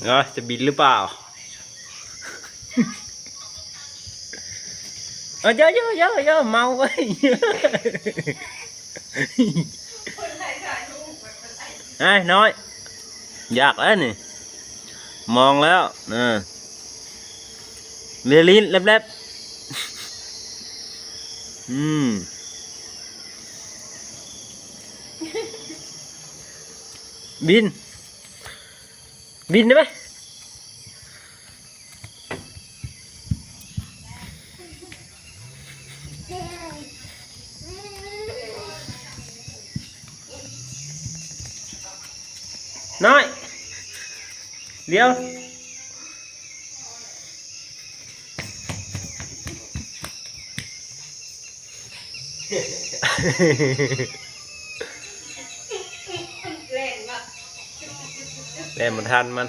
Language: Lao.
ເອີ ຈະບິນຫຼືເປົ່າ? ເອີ ເຢີໆໆໆ ເມົາເວີຍ. ໄອ້ນ້ອຍ ຢາກແລ້ວນີ້ ມອງແລ້ວ ເອີ ເລລິນແລັບໆ. ອືມ ບິນ ບິນໄດ້ໄໝ? ນ້ອຍ ດຽວ ແລ່ນມາ ແລ່ນບໍ່ທັນມັນ.